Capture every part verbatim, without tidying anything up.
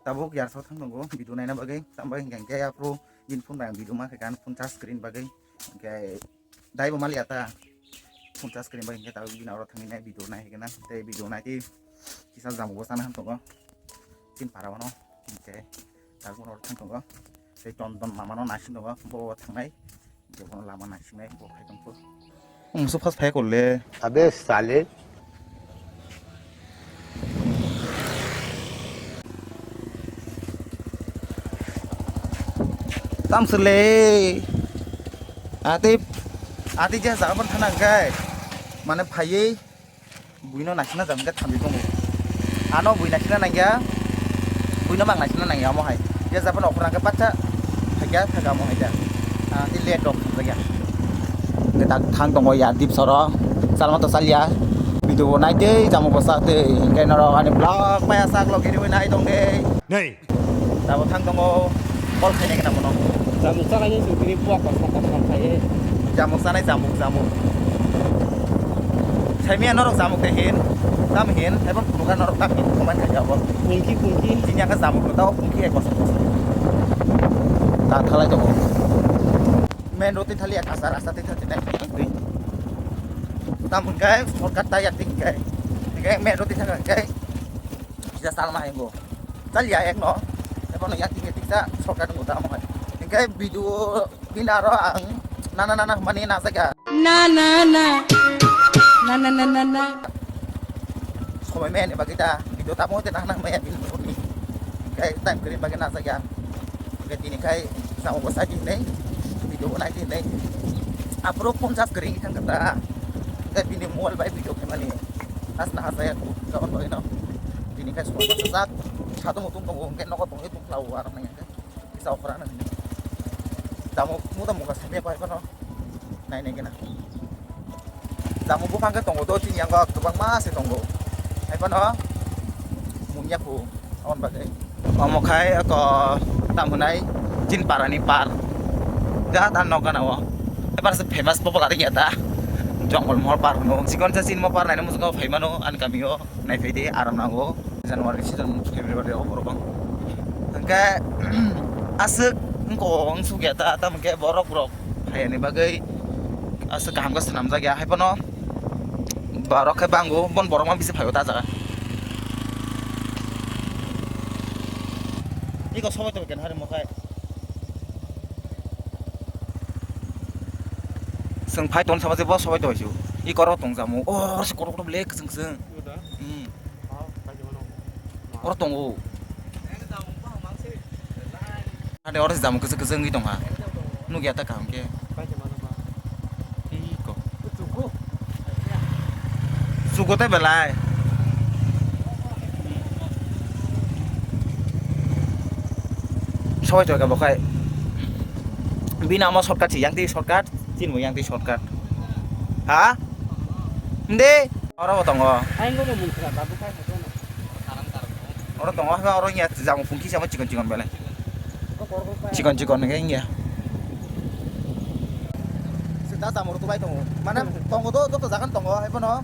Tabuk yarso thang tongo video naina bagwi, tamo hinkhe aphuru bini phone bai ang video ma khaikha, ani phone charge kwrwini bagwi. Hinkhe daibo maliya ta phone charge kwrwini bagwi, hinkhe tabuk bini oro thangwi nai video nai khaikha na, tei video naitwi kisa jamugo chana han tongo chini para o no. Hinkhe tabuk oro thang tongo, tei ton ton mamano naising tongo, bo thangnai. Jokono lama naisingnai bo khai tongkho. Musu phas phai kolle. Abe sale. Tam sele. Ati, ati je jaga ban thana kai. Mane phaiwi. Buino naisina jam khe thambi tongo. Ano bui naisina nangya, buino mang naisina nangya omo hai. Ya japan okhrang khe bacha thakya thaka omo hai da. Ah, ti let rok thangjakya. Khe tak thang tongo ya dip soro. Salma to salya. Video bo nai tei jamo bo sa tei. Hinkhe norok ani vlog maya sak logiri wi nai tong de. Nei. Tabuk thang tongo, call khainai khna bono. Jamuk chanai ni sutini buak kosom kosom khai. Jamuk chanai, jamuk, jamuk. Saimia norok jamuk de hin, tam hin, ebon phunukha norok tam hin, comment khai abo. Pungki, pungki. Chini aka jamuk no tao pungki hai kosom kosom. Ta thalai tongo. Main road ni thali aka sa rasta twi thali nai. Tam hwnkhai shortcut ta yak twi hwnkhai. Hwnkhai main road twi thang hwnkhai. Kisa salma hai bo. Chal ya ek no. Ebo no ya tiga tiga shortcut mo tamo hai. Hingke video bini aro ang nana nana mani na jaga. Na na na. Na na na na na. Somoi me ne bagita video tamo te nana maya bini. Hingke time kiri bagi na jaga. Hingke tini kai samo bo sagi nei. Video bo nai nei. Apro phone charge kiri thang kata. Hingke bini mobile bai video kemani. Asna hasa ya kawan bagino. Tini kai suka sajak, satu mutung tongo, hingke nogo tongwi tongkhlao, aro nang hingke kisa okra nang. Jamu muda muka sanya pai pano. Nai nai kena. Jamu buphang ke tongo do, chini yango kwbangma se tongo. Hai pano munya phu, on bagai. Omo khai ako tamunai chin parani par. Ja tan nok gana o. Ebar se famous popular ya ta. Jongol mohol par no. Sikon sa chin mo par nai mo phaimano an kamio. Naiphai di, aram nango. January season, February o borok bang. Hingke aswk wngko wng sukya ta, tamo hingke borok rok phaiyani bagwi aswk kaham khe swnamjak ya. Hai phano borok khe bango, bon borok ma bisi phaio ta jaga. Iko sobai to ken hari mokhai. Chwng phai ton sama je bo sobai to su. Iko ro tong jamu. O se korok korok le kwchwng kwchwng. Hmm. Oro tongo. Ade oro jamu kwchwng kwchwng wngwi tongha. Nukya ta kaham khe. Iko. Sugo tei belai. Soi to ka bokhai. Bini amo shortcut si, yang tei shortcut, chinmo yang tei shortcut. Ha? Nde? Oro bo tongo. Ai, ngo bo mung khna, babu khai photo no. Oro tongo, ha, oro nya jamu phungki sama chikon chikon belai. Chikon chikon nge nya. Sita jamu rok bai tongo. Mane tongo do, joto jagan tongo, hai bono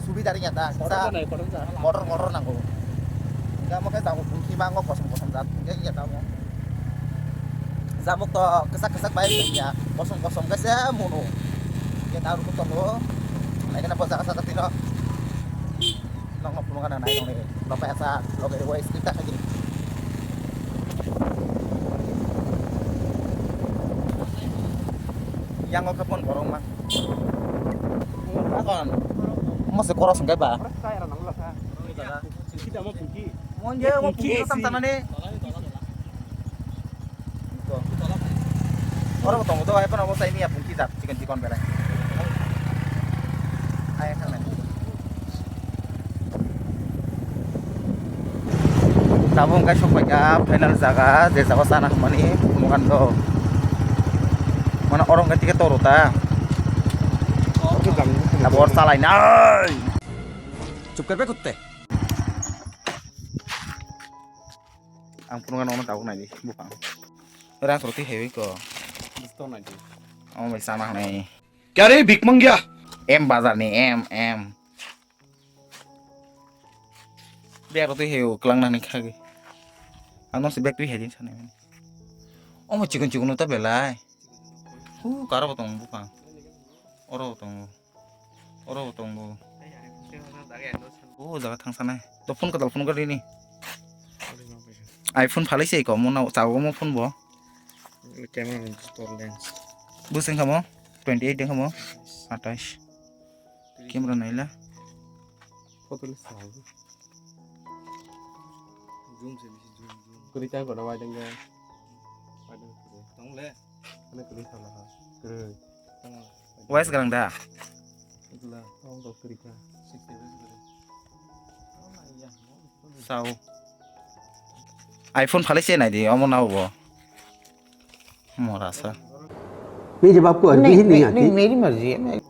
subida ri nya ta. Motor sa, bo nai, motor sa. Motor, motor nango. Ga mo khe jamu phungki ma ngo kosom kosom jat. Nge nya tamo. Jamuk to kwchak kwchak bai ya, kosom kosom khe se munu. Ye ta ruk tongo. Nai kana bo jaga sa jati no. Nokno phunukgana nai nokni. Lopai asa loge wai skip ta khaidi. Yang o khapon borok ma. Akon. Mose koros hingkai ba. Kita mo pungki. Monje mo pungki tam tanane. Oro bo tongo do, hai phano bo chai miya phungki jat, chikon chikon belai. Hai thang nai. Tabuk hingke sokphaikha final jaga, je jaga chana hwnmani mugan do. Mane oro hingke ticket toro ta. Abo or salai nai. Chup kar be kutte. Ang phunukgana ono tabuk naidi buphang. Rang soro twi haiwi ko. Busto naidi. Omo bai chana hwnwi. Kya re, bhik mangya? M bazar ni M, M. Bag rok twi haiwi kwlang nani khagwi. Ang no se bag twi hai din sanai mani. Omo chikon chikon ta belai. Hu karo bo tong bupang. Oro bo tongo. Oro bo tongo. O jaga thang sanai. To phone ka tal phone ka rini. iPhone phalai se ko mo na cha omo phone bo. Camera ni store lens. Buseng kamo twenty eight deng kamo. Atais. Camera naila. Photo le sao. Zoom se bisi zoom zoom. Kwrwi tang kono wai dengga. Wai dengga kwrwi. Tong le. Ano kwrwi sala ha. Kwrwi. Tong. Wais galang da. Itla. Tong ko kwrwi ta. Sao. iPhone phalai se nai di omo na bo. Mora sa. ये जब आपको अर्जी नहीं, ही नहीं नहीं, आती। नहीं, मेरी मर्जी है, मैं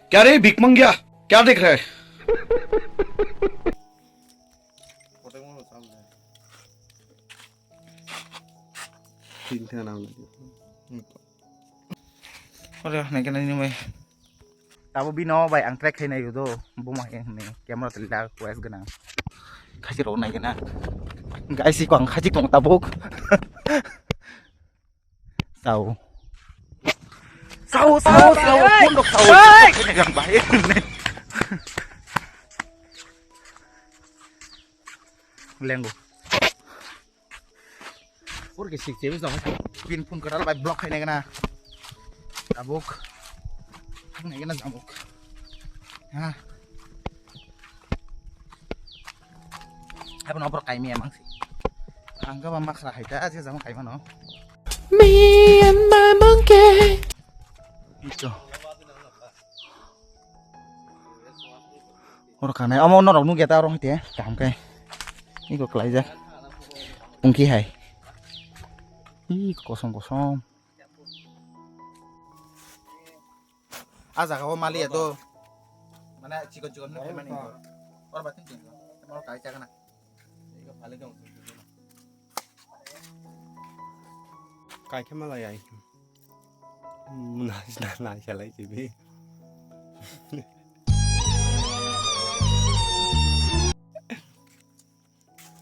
क्या रे भीख मंगिया, क्या देख रहा है? Ore, naikhe nini mai. Tabo bino bai ang track khainai do. Buma yang ni camera tali da quest gwnang. Khachi rok naikhe na. Guys, iko ang khachi tong tabuk. Sao. Sao, sao, sao, pondok sao. Hey! Yang baik. Lenggo. Pur ke sik tebis dong. Pin pun kadal bai block khainai gana. Tabuk. Khainai gana jamuk. Ha. Haibano oborok kaimi emang si. Ang gabang makhra hai ta, je jang kaima no. Me and my monkey. Ito. Oro kanai, omo norok nugya ta oro hite, kaham kai. Iko klaijak. Pungki hai. Ih, kosom kosom. Ah, jaga o maliya do. Mana chikon chikon no phaimani. Or batin chikon. Moro kai chagana. Kai khe malai ai. Muna sina lai salai chibi.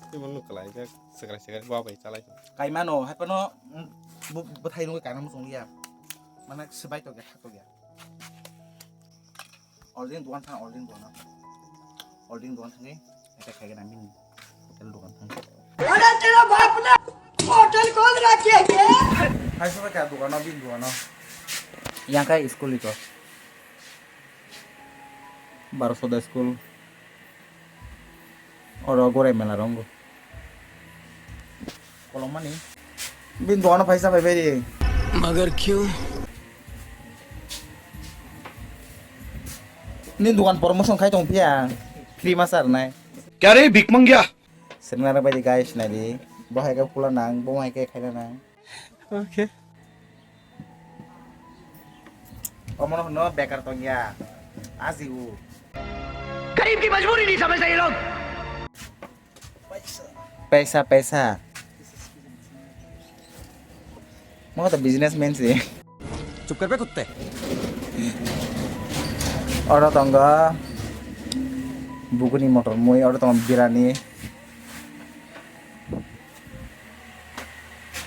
Tei bono kwlaijak, swkrai swkrai ba bai chalai. Kaimano, hai phano, mm, bo-, bwthai nugwi kaina muchung ya. Mane swbai tokya, ha tokya. Already dukan thang, already dukan. Already dukan thangwi, eta khaigena mini hotel dukan thang. अरे तेरा बाप ने होटल खोल रखी है क्या? Hai sobai kha dukan o, bini dukan o. Yang kai school ito. Baro soda school. Oro gorai mela rongo. Kolomani. Bin doano paisa pai bai. मगर क्यों? Ni dukan promotion khai tong pia. Free ma sar nai. क्या रे भीख मंगिया? Sengna bai di guys nai di. Bo hai ka pula nang, bo hai ka khaina nang. Okay. Omono hwnno bekar tongya. Ajiu. गरीब की मजबूरी नहीं समझते ये लोग। Paisa, paisa. Mo to businessman si. चुप कर बे कुत्ते। Oro tongo buguni motor mui, oro tongo birani.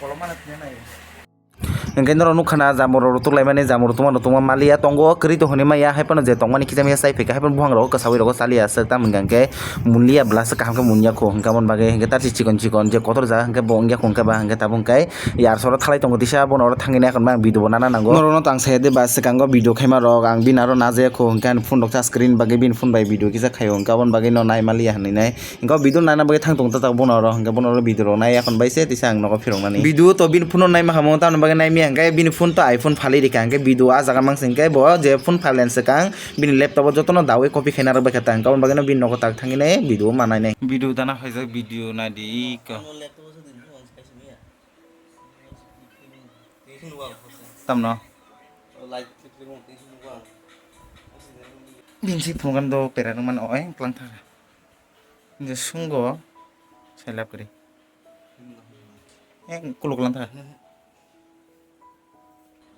Kolomano thwna nai. Hwnkhe norok nukha na, jamurok rutuk laimani, jamurok tungma rutuk ma maliya tongo, kwrwi tong hwnwi maya, hai phano je tongmani kisa misa chai phaikha, hai phano buphang rogo kwsawi rogo chaliya aswk, tamo hwnkha hwnkhe munliya bwlaswk kaham khe munya kho, hwnkhe aboni bagwi hwnkhe tachi chikon chikon je kotor jaga hwnkhe bo wngya kho, hwnkhe ba hwnkhe tabuk hwnkhe yarsoro thalai tongo tisa, bono oro thangwi nai, ekhon ang video bo nana nango. Norokno to ang saya de ba, swkango video khaima rok ang bini aro najaya kho, hwnkhe ani phone rok charge kwrwini bagwi bini phone bai video kisa khaio, hwnkhe aboni bagwi no nai maliya hwnwi nai. Hingke o video naina bagwi thang tong tatak bono oro, hingke bono oro video rok nai, ekhon bai se tisa ang nogo phirok nani. Video to bini phone o nai ma kamo, tamoni bagwi nai maya, hingke bini phone to iPhone phalwi rikha, hingke video ah jaga mang se, hingke bo je phone phalens swkang bini laptop o jotono dawi copy khaina rwbaikha ta, hingke aboni bagwi no bini nogo tak thangwi nai video ma nai nai. Video dana phaijak, video nai di ko. Tamno? Bini si phone kan do pera nang man oi, klang thara. Nje sungo selap kri. Eh, kuluk lang thara.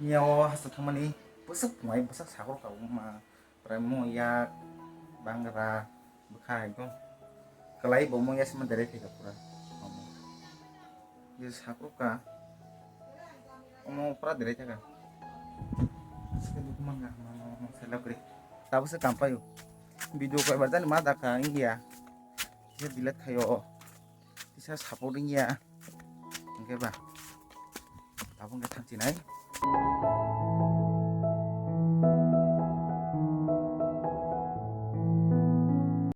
Nyawo hasta thangmani bwsak mai bwsak sakro ka ma prai mo yak bangra bwkha ekdom. Kalai bo mo yasma dere thika pura. Omo. Ye sakruk ka. Omo pura dere thaka. Aske duk manga mama mo selak re. Tabo se kampayo. Video kaibar jani ma daka India. Kisa delete khayo. Kisa support India. Hingke ba. Tabo hingke thangchinai.